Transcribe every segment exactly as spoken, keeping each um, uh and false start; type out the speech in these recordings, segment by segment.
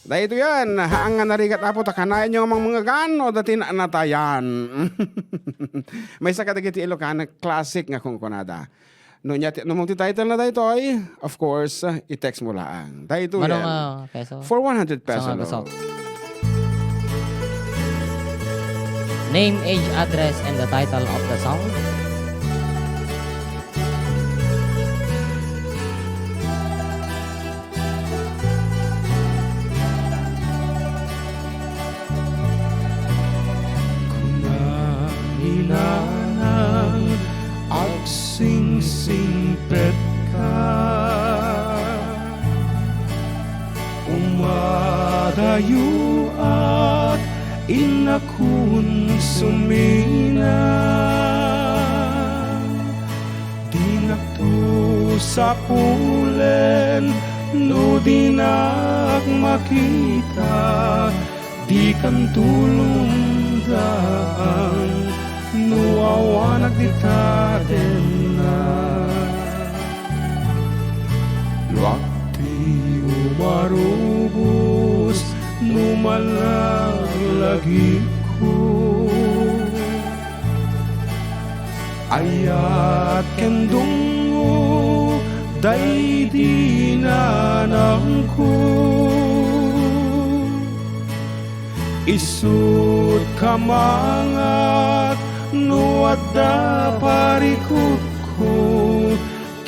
Daytoy yan, haan nga narigat, Apo, ta kanayon nga mangmangan no datin natayan. Maysa kadagiti Ilocano classic nga kunkunada. No nia ti, no mo ti title na daytoy, of course, uh, i-text mo laang. Daytoy Mano yan. Nga peso? For one hundred peso. Sa mga gusto. Name, age, address, and the title of the song. Kuna ni Nanang, agsingsingpet ka. Umadayo at inakon sumina. Dinakto sapulen no dinak makita, dikan tulong daan no awanak dita tenna. Luak ti umarubos no malaglagipko. Ayat ken dungngo daydi nanangko. Isut' kamangak no adda parikutko,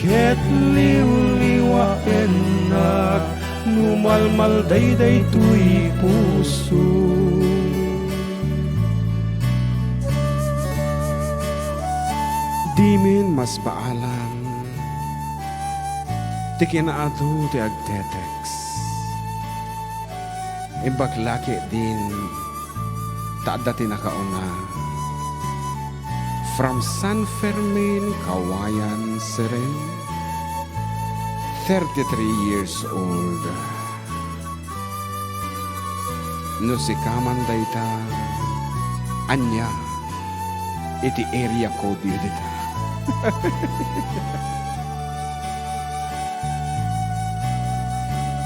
ket liwliwaennak no malmalday daytoy puso. Dimin masbaalan ti kinaadu ti agtetext. Imbag la ketdin ta adda ti nakauna. From San Fermin, Cauayan, Serene, thirty-three years old. No sika man dayta, ania iti area code yo dita?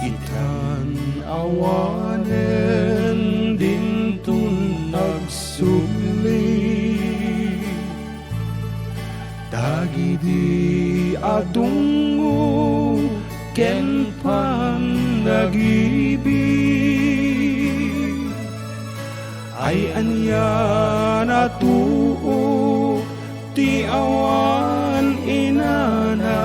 Itan awanen dinton agsubli. Dagidi a dungngo ken pannagibig, ay anian a tuok ti awan inana,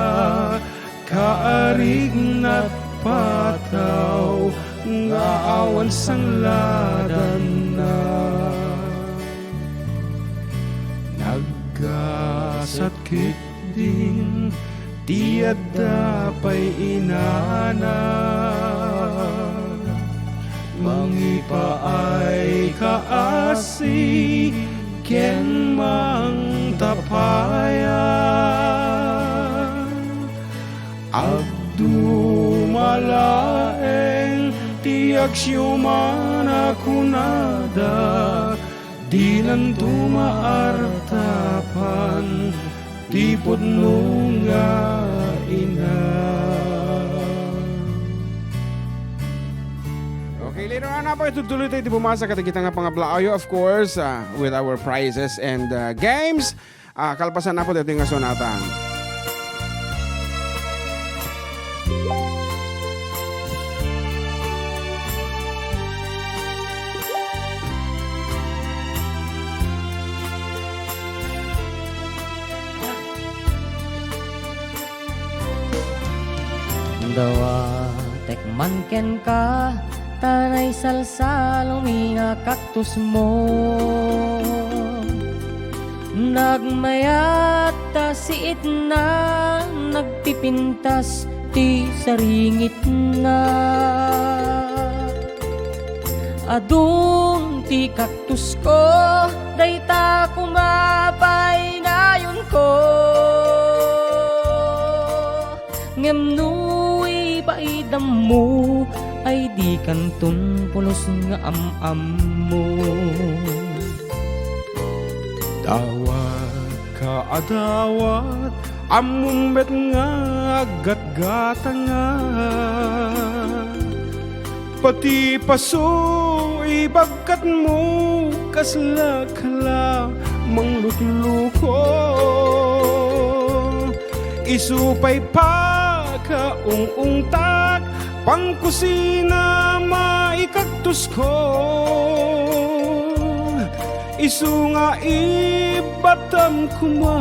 kaarignat pataw nga awan sangladanna. Naggasat ketdin ti adda pay inana, mangipaay kaasi ken mangtapayan. Agduma laeng ti agsiuman a kunada, dinanto maartapan ti pudno nga ina. Okay, later on, Apo, itudtuloy tayo ti pumasa kadagita nga pangablaawyo, of course, uh, with our prizes and, uh, games. Ah, kalpasan na po dito nga sonata. Dawatek man kenka, ta naisalsalumi nga kaktusmo. Nagmayat ta siitna, nagpipintas ti saringitna. Adun ti kaktusko, dayta koma pay nayonko. Ngem no ipaidammo, ay dikanton pulos nga am-ammo. Dawat ka a dawat, ammom met nga aggatgatangan. Pati paso, ibagkatmo, kasla kala manglukluko. Isu pay pakaung-ungtak, pangkusina maikaktusko. Isu nga ibatam koma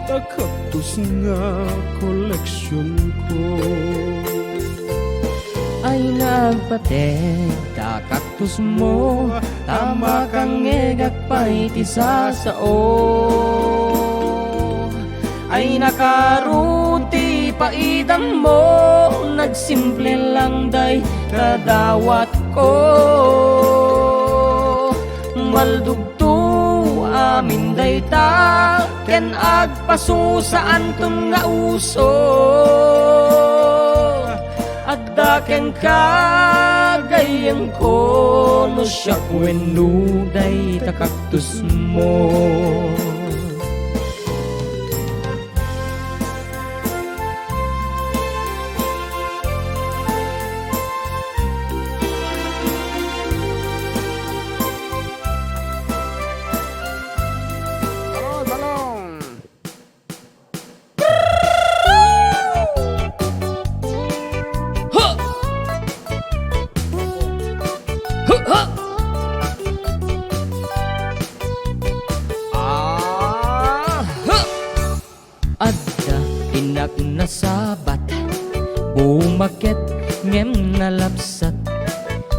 ta kaktus nga koleksionko. Ay nagpateg ta kaktusmo, ta makangngegak pay ti sasao. Ay nakaro ti paidammo, nagsimple lang dayta dawatko. Maldugto amin dayta, ken agpaso saanton nga uso. Adda kenka gayyemko no siak wenno dayta kaktusmo. Talon, talon. Ha! Ha, ha! Ah, ha! Adda ti naknasabat, bumaket ngem nalapsat.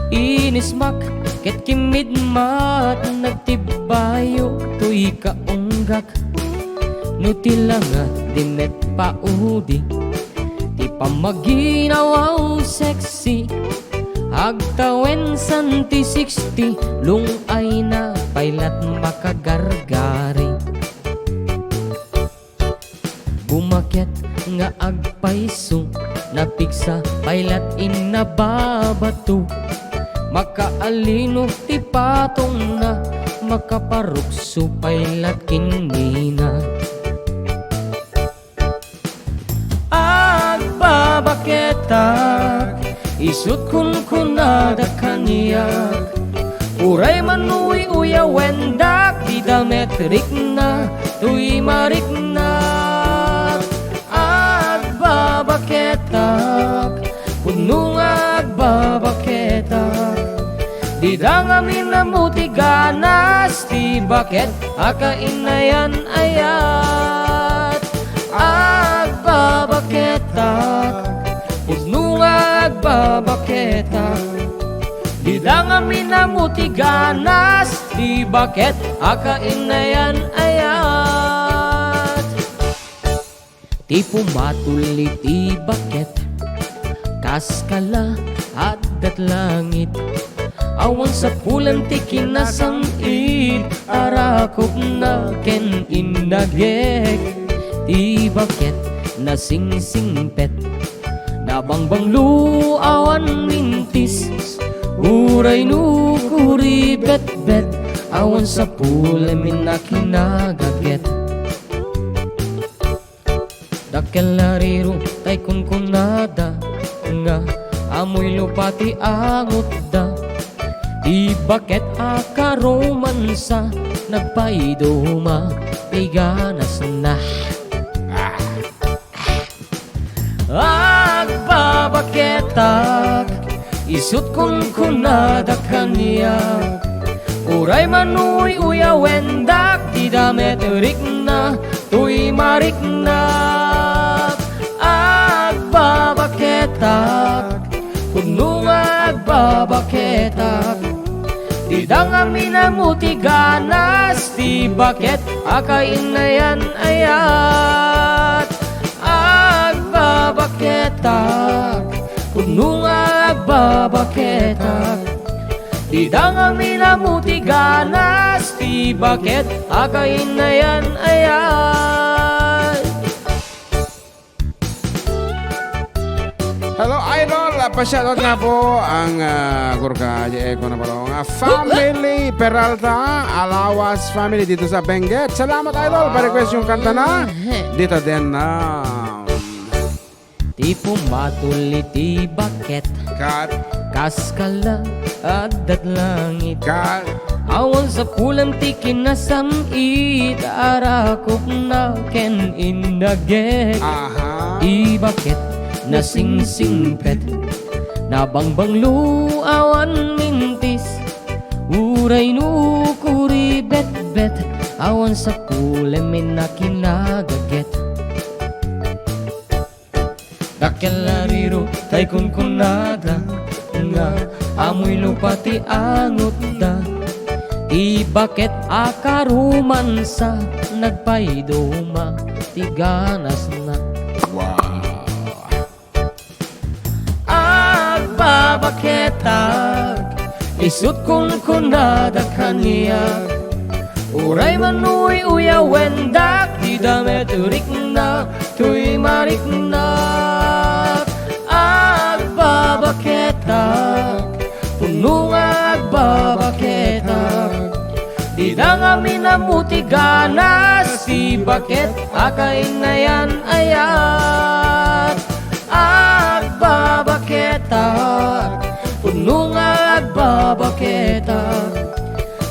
Inismak ket kimmidmat, nagtibbayo toy kaunggak. No ti langa di met paudi, ti pammaginawaw sexy, agtawen san ti sixty, lung-ayna pay lat makagargari. Bumaket nga agpayso, napigsa pay lat innababato. Makaalino ti patongna, makaparukso pay lat ken nina. Agbabaketak, isut' kunkunadak kaniak. Uray manuy-uyawendak, dida met rikna toy mariknak. Agbabaketak, pudno nga agbabaketak. Dida ngamin ammo ti ganas, ti baket a kainayan-ayat. Agbabaketak, pudno nga agbabaketak. Dida ngamin ammo ti ganas, ti baket a kainayan-ayat. Ti pumatol iti baket, kas kala, addat langit. Awan sapulem ti kinasam-it, arakupna ken innagek. Ti baket nasingsingpet, nabangbanglo awan mintis. Uray no kuribetbet, awan sapulem innak inagaget. Dakkel a riro tay kunkunada nga amoy lupa ti angutda. Ti baket a karomansa nagpaiduma ti ganasna. Agbabaketak, isut' kunkunadak kaniak. Uray manuy-uyawendak, dida met rikna toy mariknak. Agbabaketak, pudno nga agbabaketak. Dida ngamin ammo ti ganas, ti baket a kainayan-ayat. Agbabaketak, pudno nga agbabaketak. Dida ngamin ammo ti ganas, ti baket a kainayan-ayat. Hello, Idol. Ah, pa-shoutout nga po ang, ah, Gurka, J Eco na pala. Nga family Peralta, Alawas family dito sa Benguet. Salamat, Idol. Pa-request yung kanta na. Dita din na. Ti pumatol iti baket. Kat. Askala addat langit. Kat. Awan sapulem ti kinasam-it, arakupna ken indaget. Aha. Ibaket nasingsingpet, nabangbanglo awan mintis. Uray no kuri betbet, awan sapulem inna kinagaget. Dakkel a riro tay kunkunada nga amoy lupa ti angutda. Ibaket a karumansa, nagpaiduma ti ganasna. Wow. Agbabaketak, isut' kunkunada kaniak. Uray man uy-uyawendak, dida met riknak toy mariknak. Agbabaketak, pudno nga agbabaketak. Dida ngamin ammo ti ganas, ti baket a kainayan-ayat. Agbabaketak, pudno nga agbabaketak.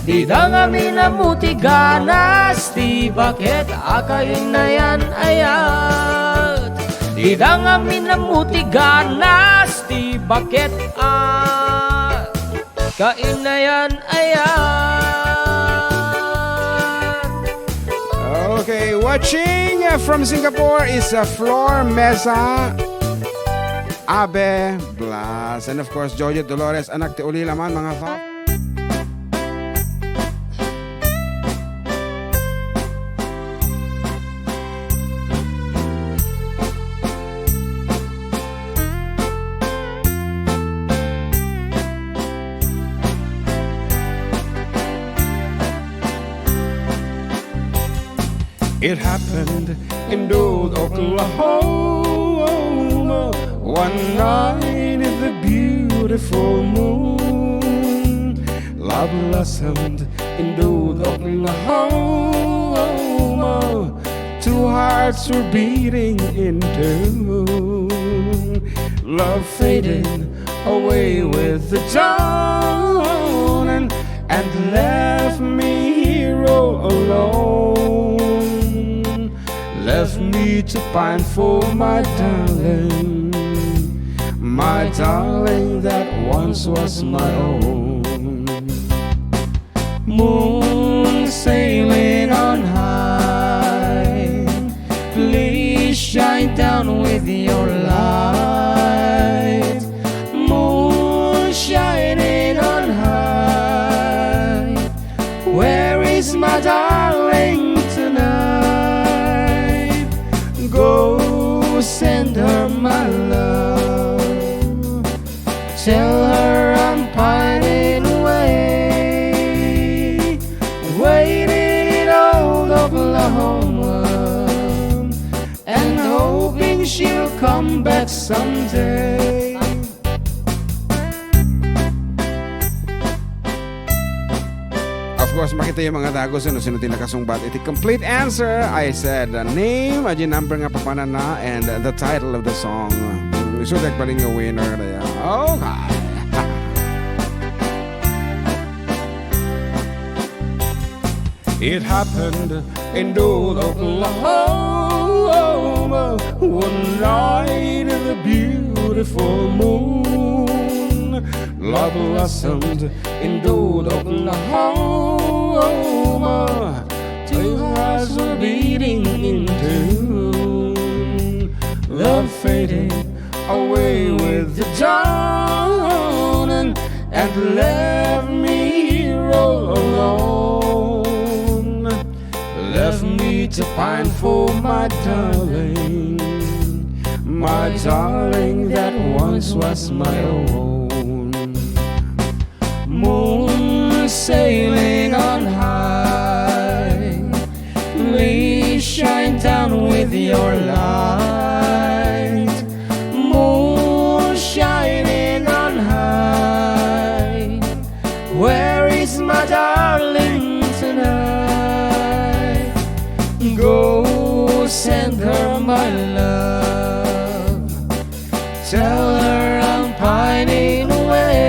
Dida ngamin ammo ti ganas, ti baket a kainayan-ayat. Dida ngamin ammo ti ganas, ti baket a kainayan-ayat. Okay, watching, uh, from Singapore is, uh, Flor Mesa, Abe Blas, and of course, Jojo Dolores, anak ti ulila man, mga fa- It happened in Dothan, Oklahoma, one night in the beautiful moon. Love blossomed in Dothan, Oklahoma. Two hearts were beating in tune. Love faded away with the dawn and, and left me here all alone. Left me to pine for my darling, my darling that once was my own. Moon sailing on high, please shine down with your light. Moon shining on high, where is my darling tonight? Go send her my love. Tell her I'm pining away, waiting in old Oklahoma, and hoping she'll come back someday. Of course, makita yung mga dagus, ano, sino ti nakasungbat iti complete answer. I said, uh, name, adi number nga papanana, and, uh, the title of the song. Mm, so, nagbaling nga winner na yan. Okay. It happened in Dothan, Oklahoma, one night in the beautiful moon. Love blossomed in Dothan, Oklahoma. Two hearts were beating in tune. Love faded away with the dawn and, and left me here all alone. Left me to pine for my darling, my darling that once was my own. Moon sailing on high, please shine down with your light. Moon shining on high, where is my darling tonight? Go send her my love. Tell her I'm pining away.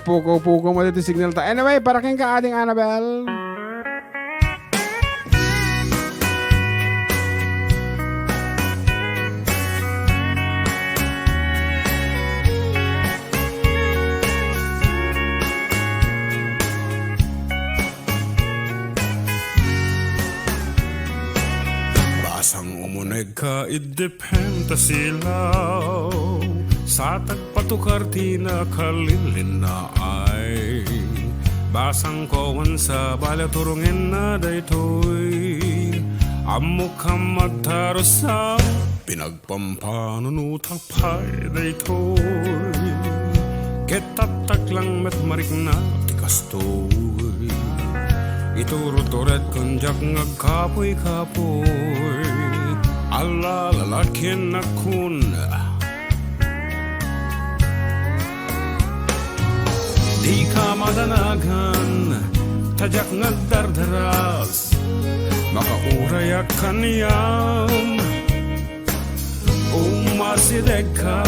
Pukaw-pukaw mo ditoy signal ta. Anyway, para kenka, Ading Annabel. Basang umunegka idi penta silaw, sa tagpatukar ti nakalilinnaay. Basang ko awan sabali a turongenna daytoy, ammok a magtarusam, pinagpampanunotak pay daytoy. Ket taktaklang met marikna ti kastoy. Ituruturedkon diak nga agkapuy-kapuy. Alla, lalakien a kun. Dika madanagan, ta diak nga agdardaras. Makaurayak kaniam. Umasidegka,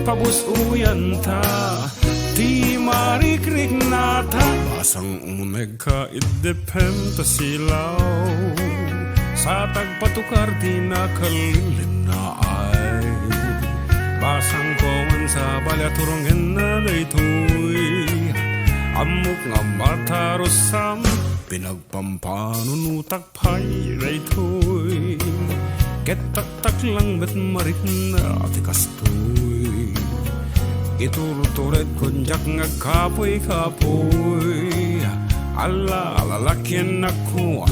pabus-oyanta ti marikriknata. Basang umunegka idi penta silaw, sa tagpatukar ti nakalilinnaay. Basang ko awan sabali a turongenna daytoy. Ammok nga matarusam, pinagpampanunotak pay daytoy. Ket taktaklang met marikna ti kastoy. Ituruturedkon diak nga agkapuy-kapuy. Alla, lalakien a kun.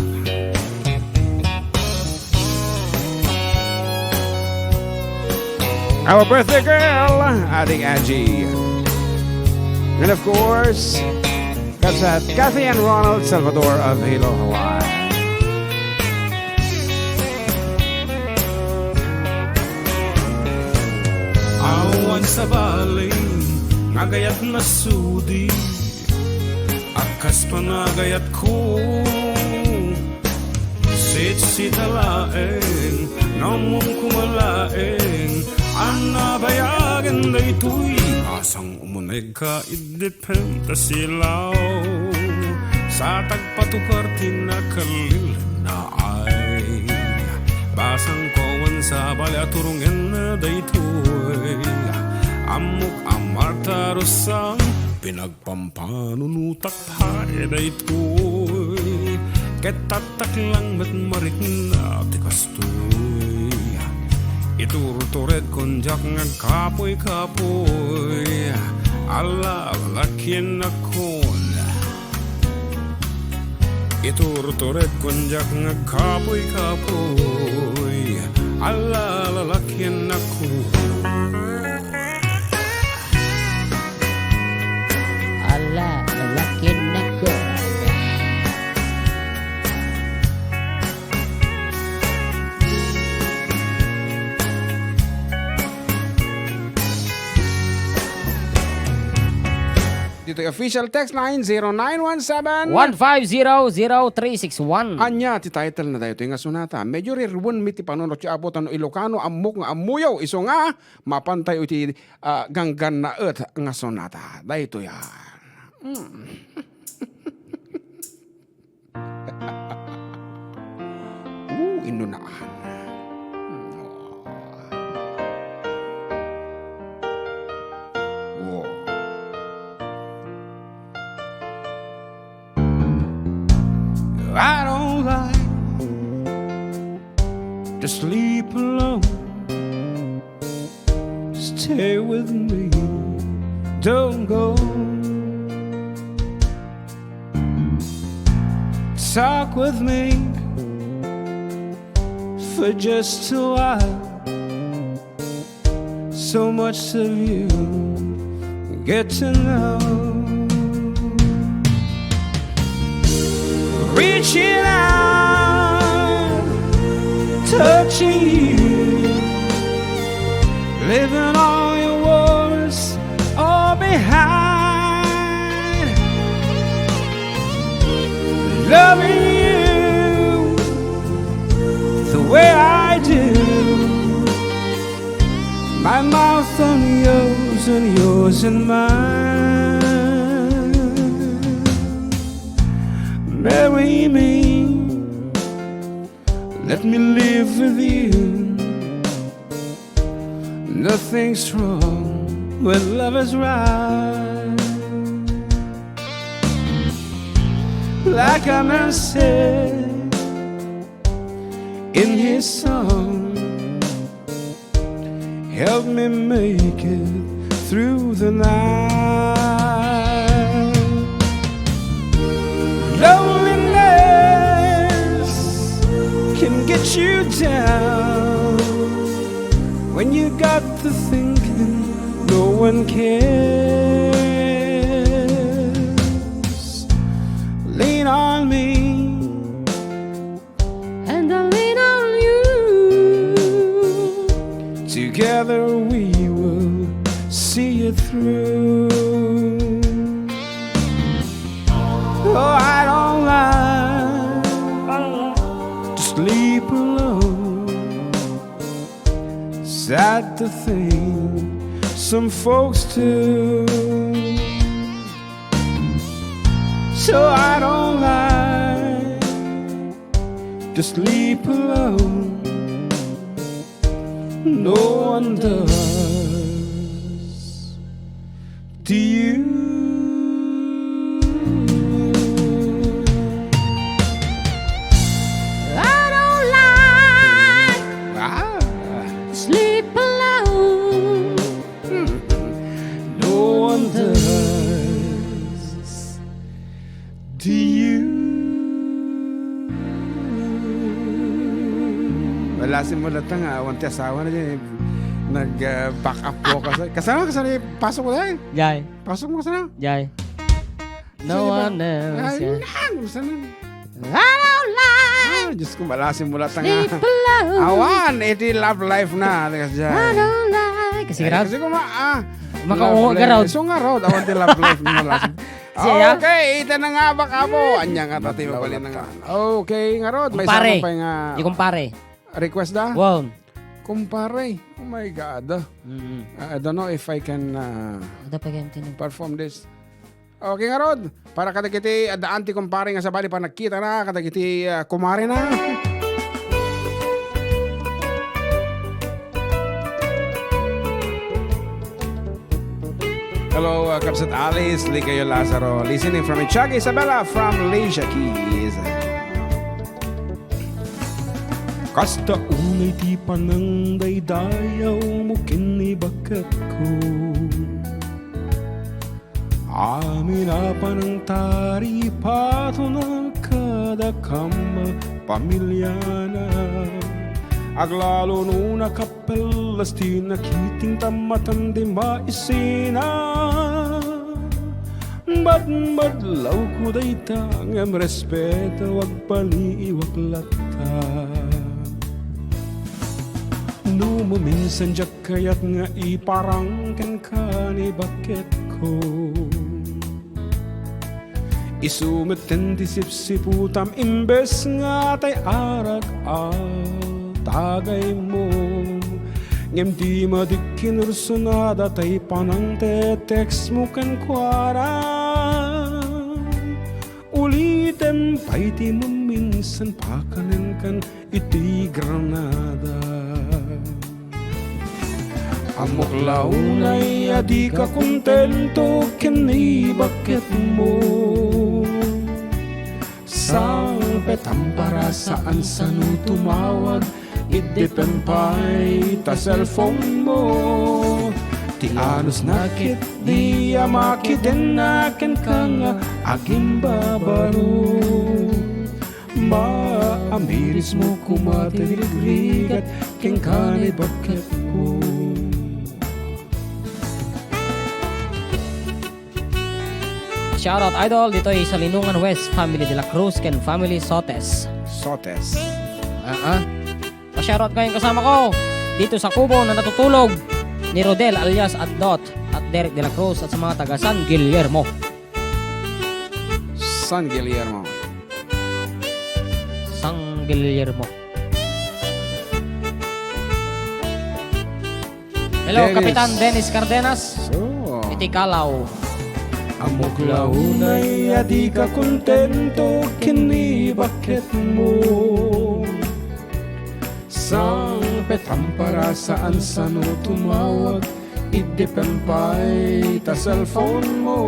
Our birthday girl, Ading Angie. And of course, Katsa, Kathy and Ronald Salvador of Hilo, Hawaii. Awan sabali nga agayat nasudi, a kas panagayatko. Sitsita laeng, nammom koma laeng, a nabayagen daytoy. Basang umunegka idi penta silaw, sa tagpatukar ti nakalilinnaay. Basang ko awan sabali a turongenna daytoy. Ammok a matarusam, pinagpampanunotak pay daytoy. Ket taktaklang met marikna ti kastoy. Ituruturedkon diak nga agkapuy-kapuy. Alla, lalakien a kun. Ituruturedkon diak nga agkapuy-kapuy. Alla, lalakien a kun. Alla, lalakien a kun. Ditoy official text line, zero nine one seven, one five zero zero three six one. Ania ti title na daytoy nga sonata? Medyo riruen mi ti panunot ti Apo ta no Ilocano, ammok nga ammoyo, isu nga mapantayo iti, ah, ganggannaet nga sonata. Daytoy, ah. Hmm. Ooh, inunaan. Wow. I don't like to sleep alone. Stay with me, don't go. Talk with me for just a while. So much of you get to know. Reaching out, touching you, leaving all your worries all behind. Loving you the way I do. My mouth on yours and yours and mine. Carry me, let me live with you. Nothing's wrong when love is right. Like a man said in his song, help me make it through the night. Loneliness can get you down when you got to thinking no one cares. Lean on me and I lean on you. Together we will see it through. Oh, I don't like to sleep alone. Sad to think some folks do. So I don't like to sleep alone. No one does. Do you? I don't like Ah. to sleep alone. No one does. Do you? Wala simulatta nga awan ti asawa na dyan. Nag, ah, back up vocals. Kasama, kasama, pasok ko dahil. Jay. Pasok mo kasama. Jay. No Sino ba? One else, Ay, yeah. Nang, gusto na. I don't like Ah, Diyos ko, wala simulatta nga. Sleep alone. Awan, iti love life na. Tigas dyan. I don't like. Kasi Ay, Rod. Kasi kuma, ah, Makaungo love ka, life. Rod. So nga, Rod, awan ti love life mo, last. Siya? Okay, ita na nga, baka mo. Anya nga, tati, Love mapalin na nga. life. Okay, nga, Rod, may Kumpare. Sama pa nga Di kumpare. request da? Wow. Kumpare. Oh my God. Mm-mm. I I don't know if I can, uh, Ada pa kayo tinong- perform this. Okay, nga, Rod. Para kadagiti addaan ti kumpare nga sabali panagkita na, kadagiti, ah, kumare na. Hello, uh, Kabsat Alice, Ligayo Lazaro, listening from Itiaga, Isabela from Alicia Keys. Kasta unay ti panangdaydayaw mo ken ni baketko. Amin a panangtaripatonak kadakam a pamiliana. Aglalo no nakappellas ti nakiting ta matan di maisina. Badbadlawko dayta ngem respeto agbaliwak latta. No maminsan diak kayat nga iparang kenka ni baketko. Isu metten ti sipsiputam imbes nga tay arak a tagaymo. Ngem di madik kinursunada tay panangte-text mo kenkuana. Ulitem pay ti maminsan pakanenkan iti granada. Ammok la unay a dika kontento ken ni baketmo. Sangpetam para saan sano tumawag, iddipen pay ta cellphone mo. Ti anus nakit di a makidenna kenka nga agimbabaro. Maamiris mo koma ti rigrigat kenka ni baketko. Shoutout, idol, ditoy sa Linungan West, family de la Cruz ken family Sotes. Sotes. Ah, ah. Pa-shoutout ngayon kasama ko dito sa kubo na natutulog ni Rodel alias Adot at Derek de la Cruz at sa mga taga San Guillermo. San Guillermo. San Guillermo. Hello, Dennis. Kapitan Dennis Cardenas. So. Iti Kalaw. Ammok la unay a dika kontento ken ni bakketmo. Sangpet a parasaan sano tumawag, iddepen pay ta cellphone mo.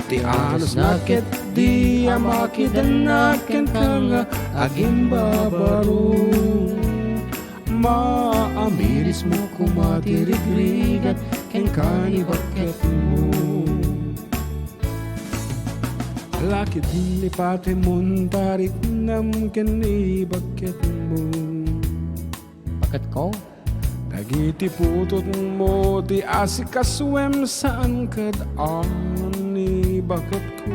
Ti anusna ketdi a makidennak kenka nga agimbabaro. Maamirismo koma ti rigrigat kenka ni bakketmo. Lakid ni patemon, tariknam ken ni bakketmo. Bakketko? Dagiti putotmo ti asikasuem, saan kad-an ni bakketko.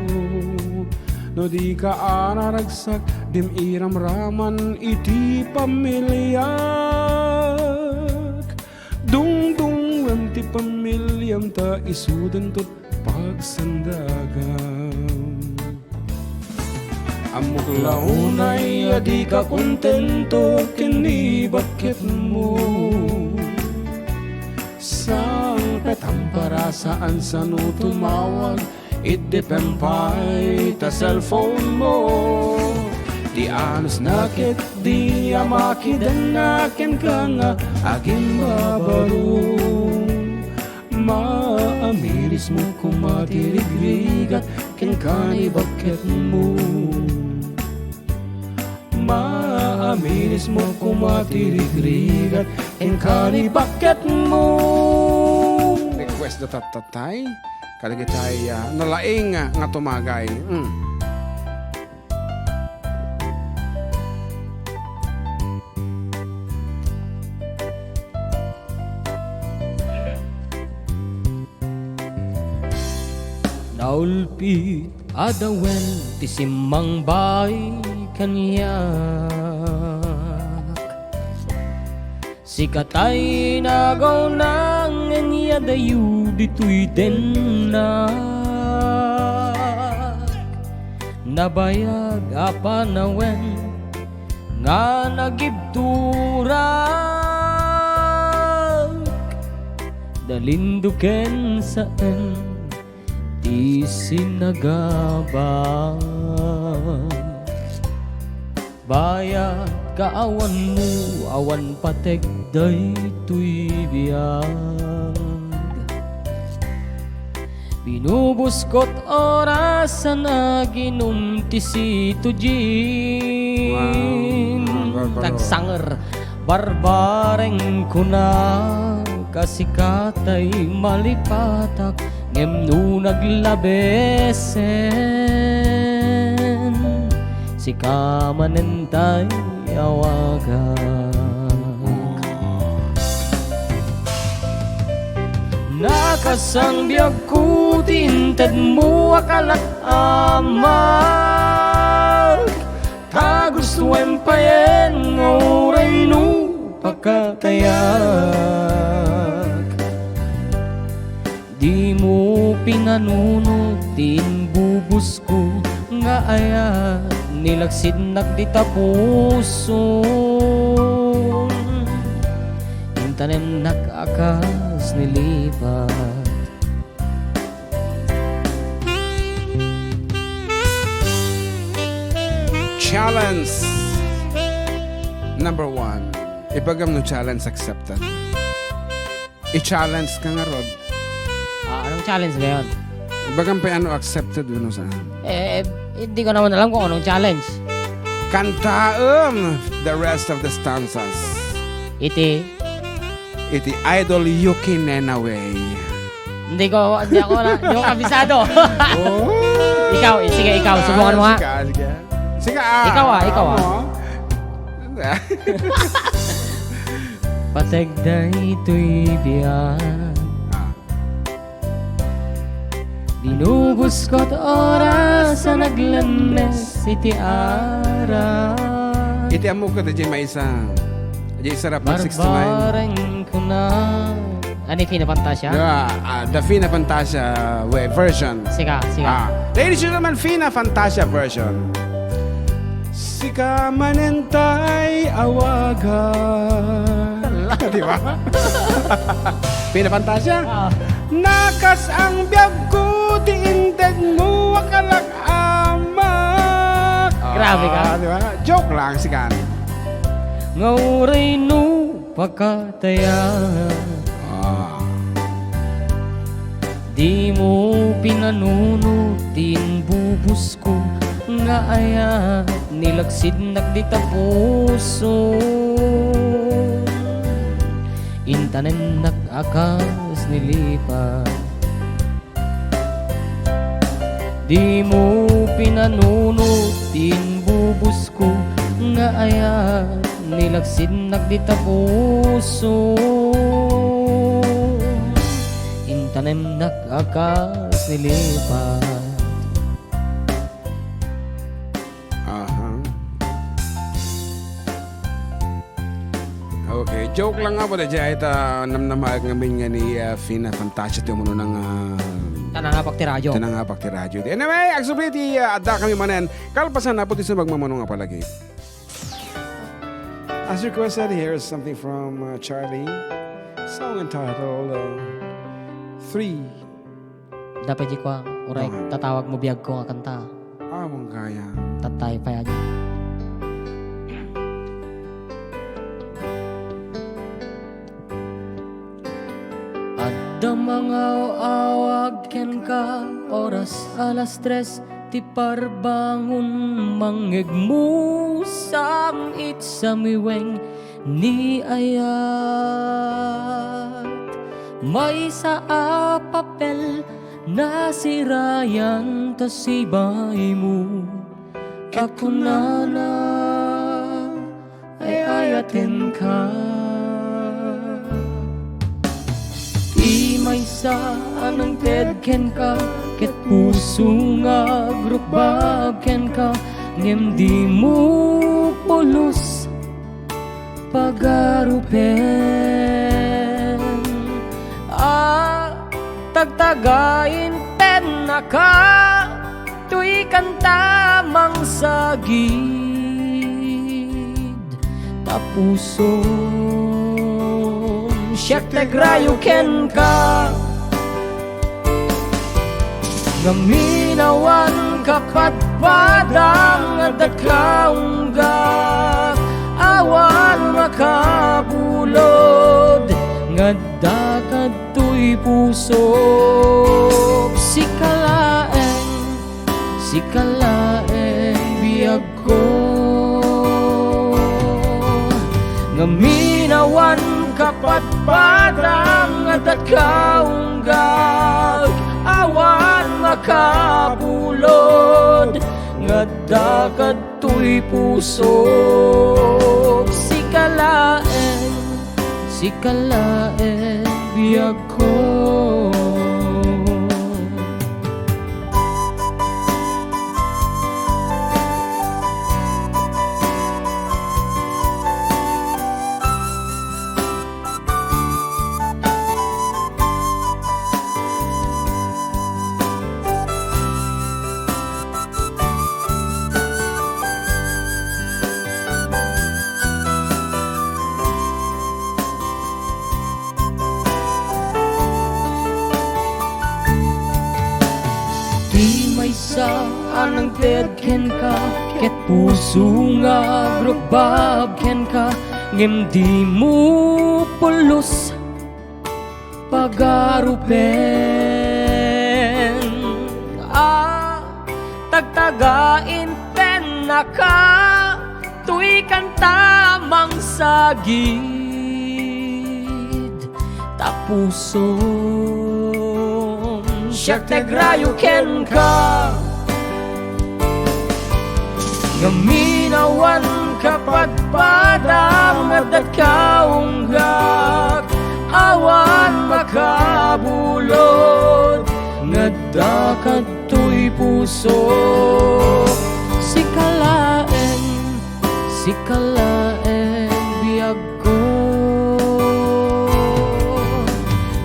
No dika a naragsak, dim iramraman iti pamiliak. Dungdungngoem ti pamiliam ta isudenton pagsandagam. Ammok la unay a dika kontento ken ni bakketmo. Sangpet a parasaan sano tumawag, iddepen pay ta cellphone mo. Ti anusna ketdi a makidennak kenka nga agimbabaro. Maamirismo koma ti rigrigat kenka ni bakketmo. Maamirismo koma ti rigrigat kenka ni bakketmo. Request da tattatay. Kadagitay, ah, nalaing nga tumagay. Mm. Naulpit a dawen ti simmangbay kaniak. Sika tay nagauna ngem nia dayo ditoy dennak. Nabayag a panawen nga nagibturak. Dalinduken saen ti sinagaba. Bayat kaawanmo, awan pateg daytoy biag. Binubuskot oras a naginum ti situjin. Wow. Barbaro. Nagsanger. Barbareng kuna, kasikatay malipatak, ngem no naglabesen, sika manen tay awagak. Nakasangbiagko ti intedmo a kalat-amak. Ta gustoem payen nga uray no pakatayak. Dimo pinanunot ti imbubusko nga ayat, nilaksidnak dita pusom. Intanemnak a kas ni lipat. Challenge number one. Ibagam no challenge accepted. I-challenge ka ngarud. Ah, anong challenge ngayon? Ibagam pa ano accepted, ano saan? Eh, eh, hindi ko naman alam kung anong challenge. Kantaem the rest of the stanzas. Iti? Iti Idol Yuki Nenaway. Hindi ko, hindi ako na, hindi ko kabisado. Oh. Ikaw, eh, sige, ikaw, subukan mo nga. Ah, sige, sige. Sige, ah, ikaw, ah, ikaw, ah. Ano? Pateg daytoy biag. Ah. Binubuskot oras a naglemmes iti arak. Iti ammo ka, diay maysa. Diay sarap mag sixty-nine. Barbareng kuna. Ani, Fina Fantasia? Yeah, ah, the Fina Fantasia way, version. Sika, sika. Ah, ladies and gentlemen, Fina Fantasia version. Sika manen tay awagan. Di ba? Fina Fantasia? Ah. Nakas-ang biagko ti intedmo a kalak-amak. Grabe ka. Ah, di ba? Joke lang, sikan. Nga uray no pakatayan. Ah. Dimo pinanunot ti inbubusko nga ayat, nilagsidnak dita puso. Intanemnak a kas ni lipa. Dimo pinanunot ti inbubusko nga ayat, nilagsidnak dita puso. Intanemnak a kas ni lipa. Aha. Okay, joke lang nga, wala dyan. Ita, namnamaag ngamin nga ni, ah, Fina Fantasia ti umuna nga, ah, Tanang apak ti radyo. Tanang apak ti radyo. Anyway, agsubli ti, ah, adda kami manen. Kalpasan na po ti sumagmamano nga palagi. As requested, here is something from, uh, Charlie. Song entitled, uh, Three. Dapat di ko, uray, tatawag mo biag ko nga kanta. Among kaya. Tatay pa yan. Adda mangaw-awag kenka, oras alas tres ti parbangon, mangngegmo sam-it samiweng ni ayat. Maysa a papel nasirayan ta sibaymo, a kunana, ay-ayatenka. Ti maysa a nangted kenka, ket puso nga agrukbab kenka, ngem dimo pulos pagarupen. A tagtaga intennaka, toy kanta mangsagid ta pusom, siak ti agrayo kenka. Ngamin awan kapadpadam nga dakaungga, awan makabulod nga dakad toy pusok. Sika laeng, sika laeng biagko. Ngamin awan kapadpadam nga dakaungga, awan makabulod nga dakad toy pusok. Sika laeng, sika laeng biagko. Ti maysa a nangted kenka, ket puso nga agrukbab kenka, ngem dimo pulos pagarupen. A tagtaga intennaka, toy kanta mangsagid ta pusom, siak ti agrayo kenka. Ngamin awan kapadpadam nga dakaunggak, awan makabulod nga dakad toy puso. Sika laeng, sika laeng biagko.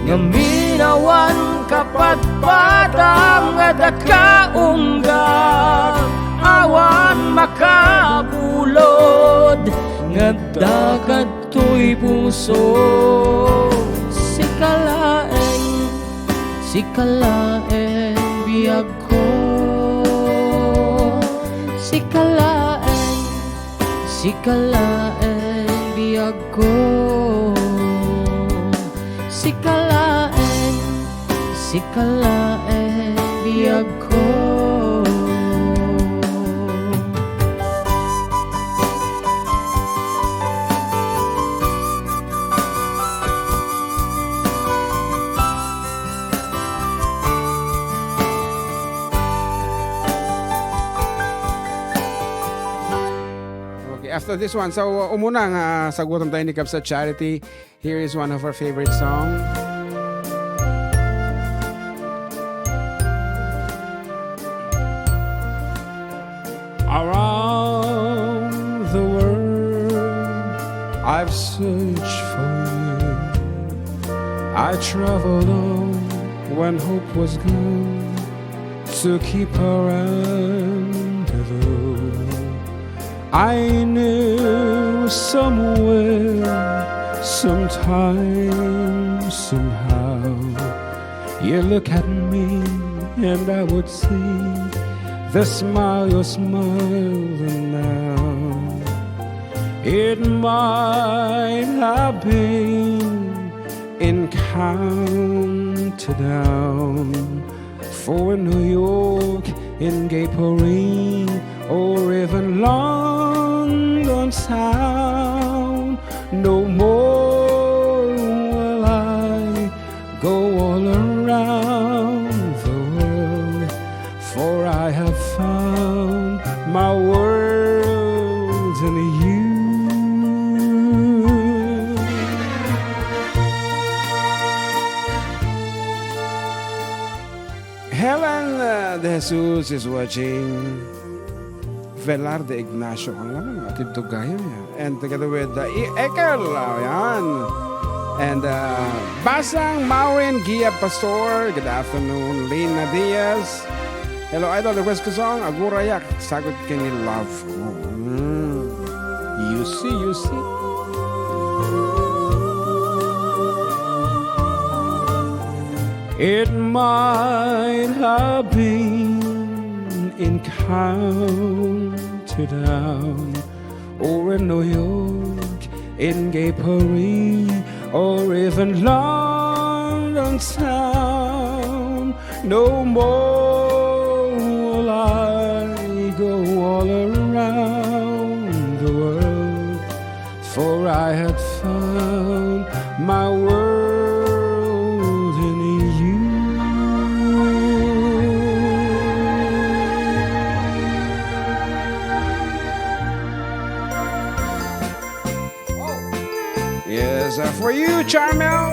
Ngamin awan kapadpadam nga dakaunggak, awan makabulod nga dakad toy puso. Sika laeng, Sika laeng biagko, sika laeng, sika laeng biagko, sika laeng, sika laeng biagko. Okay, after this one, so, uh, umuna nga sagutan tayo ni Kabsat Charity. Here is one of her favorite song. Around the world, I've searched for you. I traveled on when hope was gone to keep a rendezvous. I knew somewhere, sometime, somehow, you look at me and I would see the smile you're smiling now. It might have been in countdown for New York in gay Paris or even London town. No more will I go all around the world, for I have found my world in you. Helen, uh, De Jesus is watching. Velarde Ignacio, ang lamang, atid to gayo niya. And together with, uh, E-, Ekel, uh, yan. And, uh, Basang Maureen Gia Pastor, good afternoon. Lina Diaz, hello, idol, request ko song, Agurayak, sagot ken ni love ko. Mm. You see, you see. It might have been in countdown or in New York, in gay Paris, or even London town. No more will I go all around the world, for I had found my world in you. Yes, uh, for you, Charmel.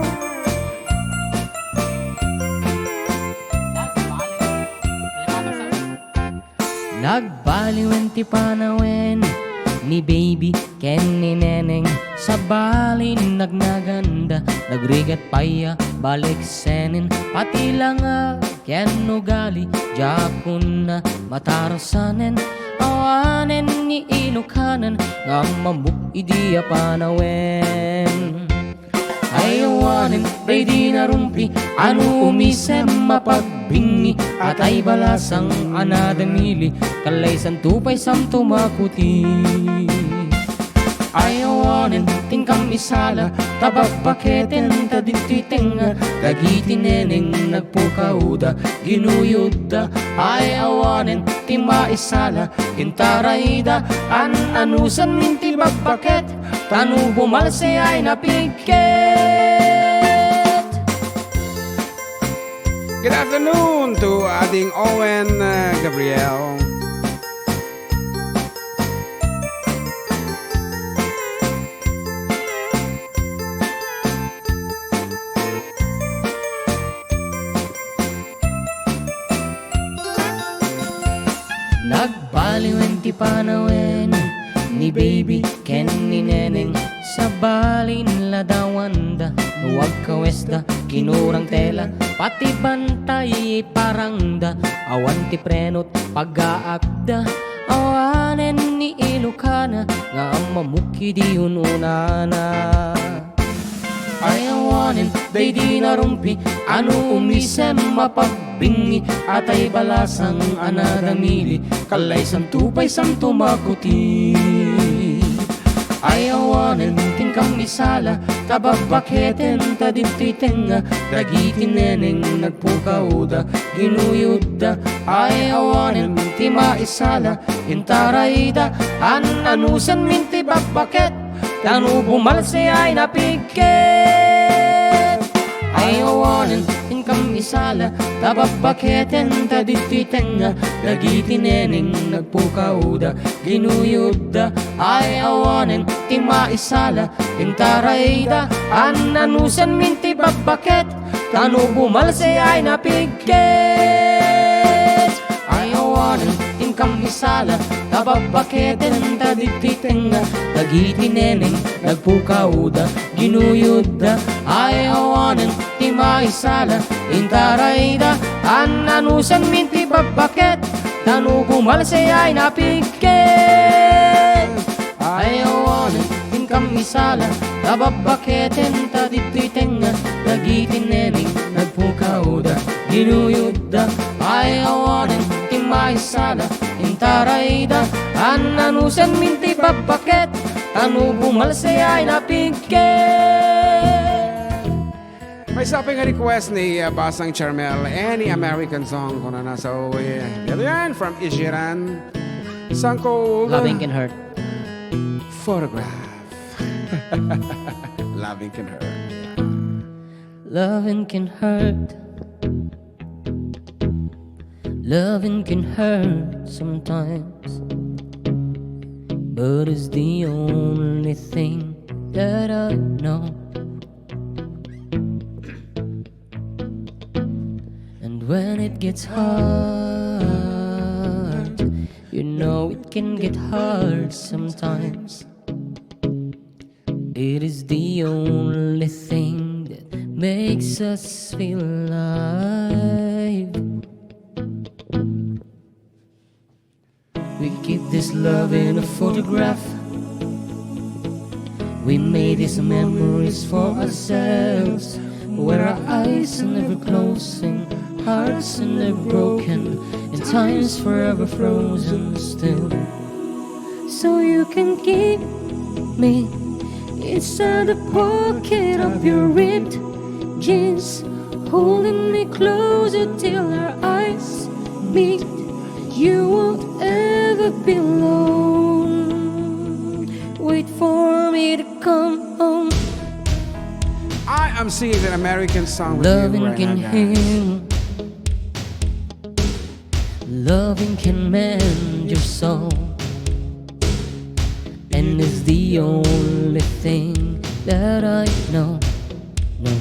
Nagbaliwen ti panawen ni baby ken ni neneng. Sabali nagnaganda, nagrigat pay a balik senen. Pati langag ken ugali, diakon a matarasanen. Awanen ni ilukanen nga ammamok idi a panawen. Ay awanen, ready na rumpi, ano umisem mapagbingi, atay balasang a nadamili, kallaysan to pay santo makuti. Ay awanen, tingkam isala, ta babbaketen ta ditoy tengnga, dagiti neneng nagpukawda, ginuyodda. Ay awanen, ti maisala, intarayda, an-anusanmin ti babbaket, ta no bumalse ay napigket. Good afternoon to Ading Owen, uh, Gabriel. Nagbaliwen ti panawen ni baby ken ni neneng. Sabalin ladawanda no agkawesda, kinurang tela, pati bantay iparangda. Awan ti prenot pagaakda, awanen ni ilukana nga ammamok idi ununana. Ay awanen, daydi narumpi, ano umisem mapagbingi, atay balasang a nadamili, kallaysanto pay santo makuti. Ay awanen, ti inkam isala, ta babbaketen ta ditoy tengnga, dagiti neneng nagpukaoda, ginuyodda. Ay awanen, ti maisala, intarayda, an-anusenmin ti babbaket, ta no bumalse ay napigket. Ay awanen, inkam isala, ta babbaketen ta ditoy tengnga, dagiti neneng nagpukaoda, ginuyodda. Ay awanen, ti maisala, intarayda, an-anusenmin ti babbaket, ta no bumalse ay napigket. Ay awanen, inkam isala, ta babbaketen ta ditoy tengnga, dagiti neneng nagpukaoda, ginuyodda. Ay awanen, ti maisala, intarayda, an-anusenmin ti babbaket, ta no bumalse ay napigket. Ay awanen, inkam isala, ta babbaketen ta ditoy tengnga, dagiti neneng nagpukaoda, ginuyodda. Ay awanen, ti maisala, intarayda, an-anusenmin ti babbaket, ta no bumalse ay napigket. May isa pa nga request ni, uh, Basang Charmel, any American song, kunana. So, uh, ito yan, from Ijiran Sangkol. Loving can hurt. Photograph. Loving can hurt. Loving can hurt. Loving can hurt sometimes, but it's the only thing that I know. And when it gets hard, you know it can get hard sometimes. It is the only thing that makes us feel alive. We keep this love in a photograph. We made these memories for ourselves, where our eyes are never closing, hearts are never broken, and time's forever frozen still. So you can keep me inside the pocket of your ripped jeans, holding me closer till our eyes meet. You won't ever be alone. Wait for me to come home. I am singing an American song with you. Loving right can now, guys. Heal. Loving can mend your soul. And it's the only thing that I know. No.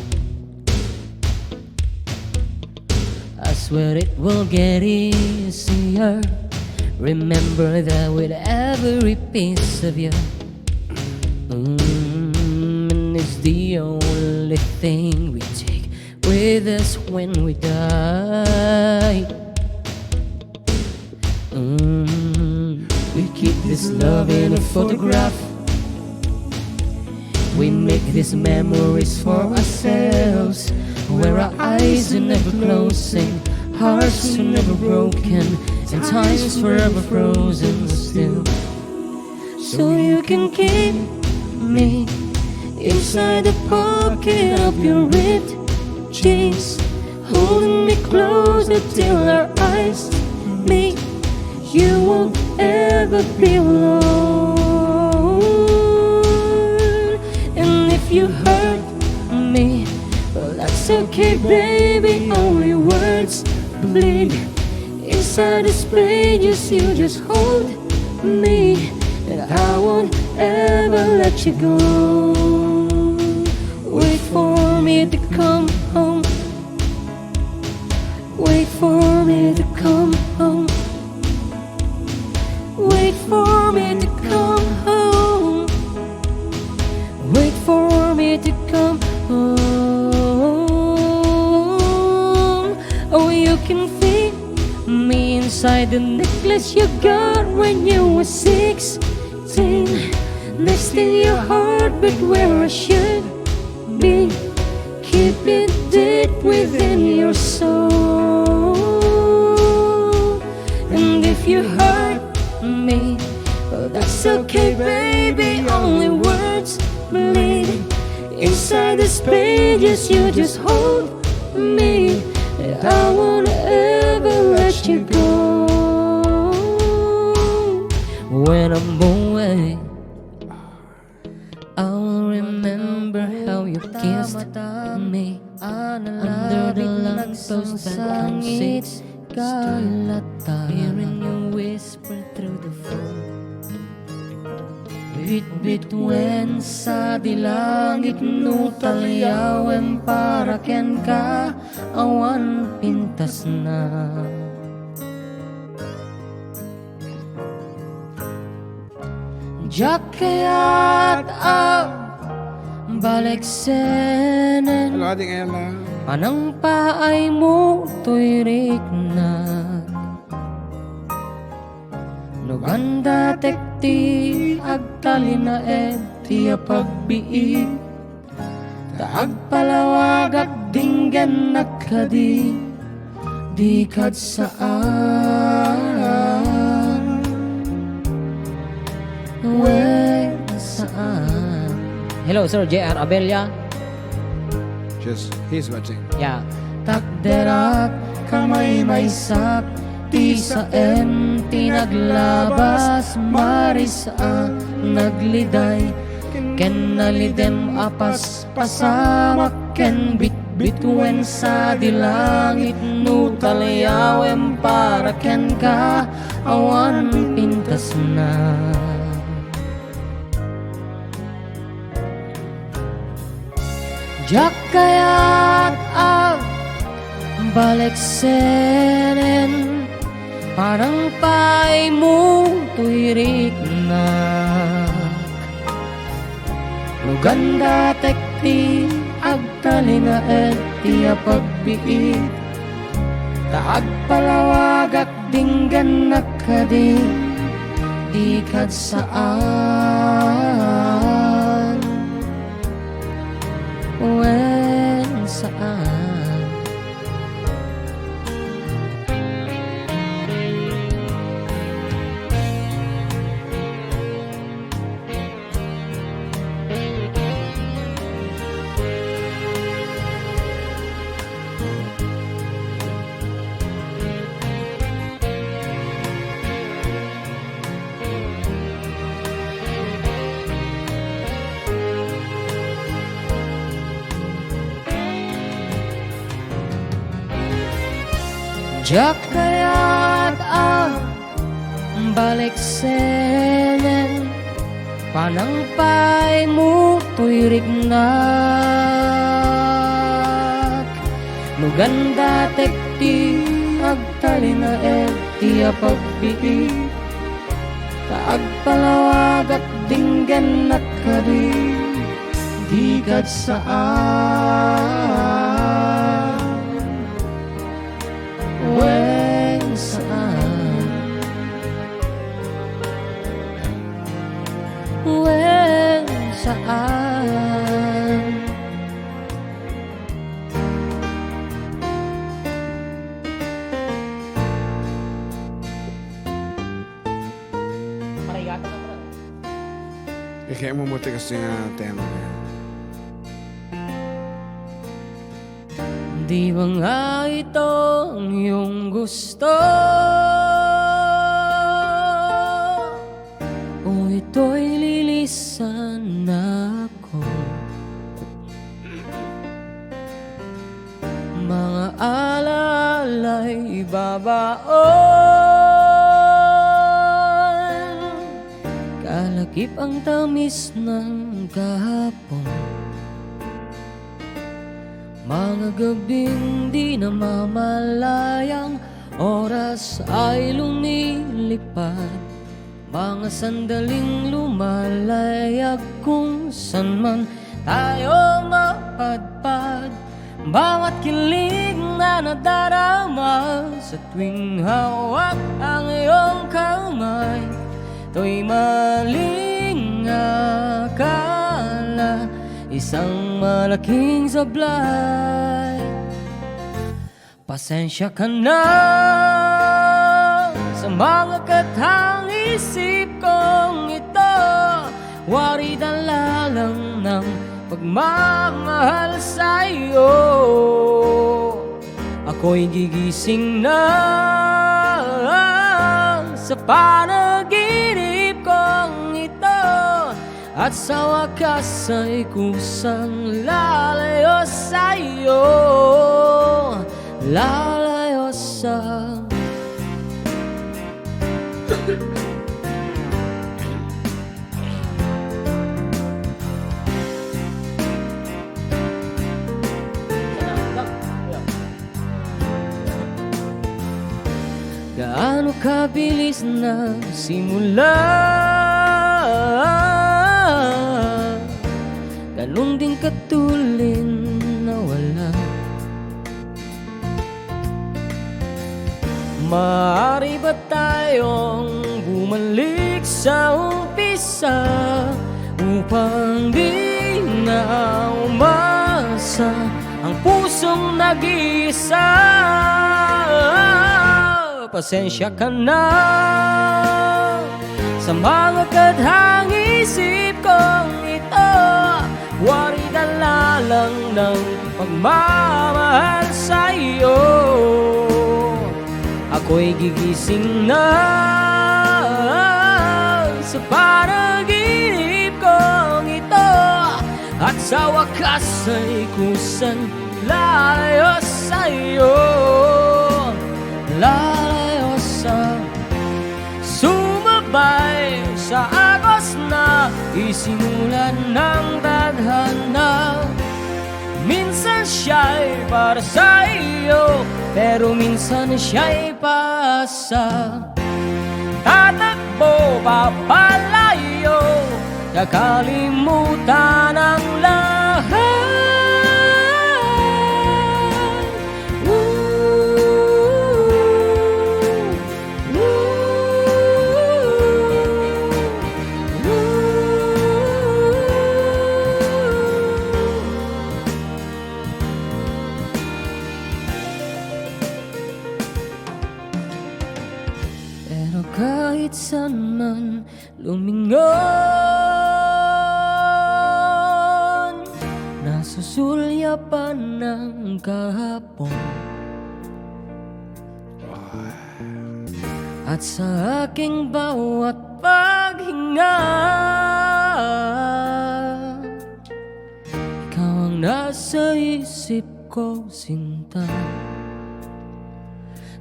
I swear it will get easier. Remember that with every piece of you. Mm, and it's the only thing we take with us when we die. Mm, we keep this love in a photograph. We make these memories for ourselves, where our eyes are never closing, hearts are never broken, and time's forever frozen still. So you can keep me inside the pocket of your ripped jeans, holding me closer till our eyes meet. You won't ever be alone. And if you hurt me, well, that's okay, baby. Only words bleed inside these pages. You just hold me, and I won't ever let you go. Wait for me to come home. Wait for me to come home. Wait for me to come home. Wait for me to come home. Oh, you can feel me inside the necklace you got when you were sixteen. Next in your heart, but where I should Be, keep it deep within your soul. And if you hurt me, well, that's okay, baby. Only words bleed inside these pages. You just hold me, and I won't ever let you go. When I'm away, I'll remember how you kissed me under the lamppost that hangs six stone. Hearing you whisper through the phone. Bitbituen sadi langit no talyawen para kenka awan pintasna. Diak kayat a baleksenen. Hello, Ading Ella. Panangpaaymo toy riknak. No gandatek ti agtalinaed ti apagbiit, ta agpalawagak dinggennak kadi, dikad saan. Wen saan. Hello, Sir J R Abella. Just, he's watching. Yeah. Takderak, kamaymaysak, ti saem ti naglabas, maris a nagliday, ken nalidem a paspasamak, ken bitbituen sadi langit no talyawem para kenka awan pintasna. Diak kayat a baleksenen, panangpaaymo toy riknak. No gandatek ti agtalinaed ti apagbiit, ta agpalawagak dinggennak kadi, dikad saan. Wen saan. Diak kayat a baleksenen, panangpaaymo toy riknak. No gandatek ti agtalinaed ti apagbiit, ta agpalawagak dinggennak kadi, dikad saan. Wen saan. Wen saan. Parigatan ako na. Ikay mo mo ti kasi nga tema niya. Di ba nga ito ang iyong gusto? O ito'y lilisan na ako? Mga alaala'y babaon, kalakip ang tamis ng kahapon. Mga gabing di namamalayang oras ay lumilipad. Mga sandaling lumalayag kung san man tayo mapadpad. Bawat kilig na nadarama sa tuwing hawak ang iyong kamay, to'y maling akala. Isang malaking sablay. Pasensya ka na sa mga katang isip kong ito. Wari dala lang ng pagmamahal sa'yo. Ako'y gigising na sa panaginip kong ito. At sa wakas ay kusang lalayo sa'yo, lalayo sa Gaano kabilis nagsimula, ganun din katulin nawala. Maaari ba tayong bumalik sa umpisa upang di na umasa ang pusong nag-iisa? Pasensya ka na sa mga katang isip kong ito. Wari dala lang ng pagmamahal sa'yo. Ako'y gigising na sa panaginip kong ito. At sa wakas ay kusang lalayo sa'yo, lalayo sa sumabay sa agos na isinulat ng tadhana. Minsan siya'y para sa iyo, pero minsan siya'y paasa. Tatakbo papalayo, kakalimutan ang lahat. Ooh, ooh, ooh. Pero kahit saan man lumingon, nasusulyapan ng kahapon. At sa aking bawat paghinga, ikaw ang nasa isip ko, sinta.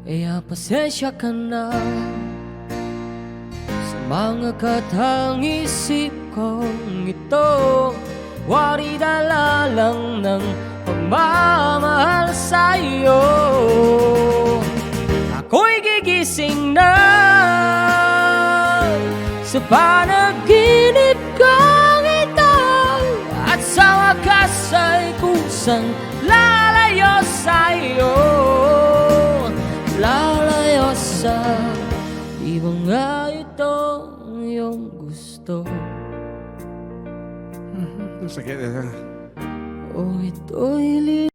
Kaya pasensya ka na sa mga katang isip kong ito. Wari dala lang ng pagmamahal sa'yo. Ako'y gigising na sa panaginip kong ito, at sa wakas ay kusang lalayo sa'yo, lalayo sa, di ba nga ito iyong gusto? Mhm. Ang sakit, eh. O ito'y li-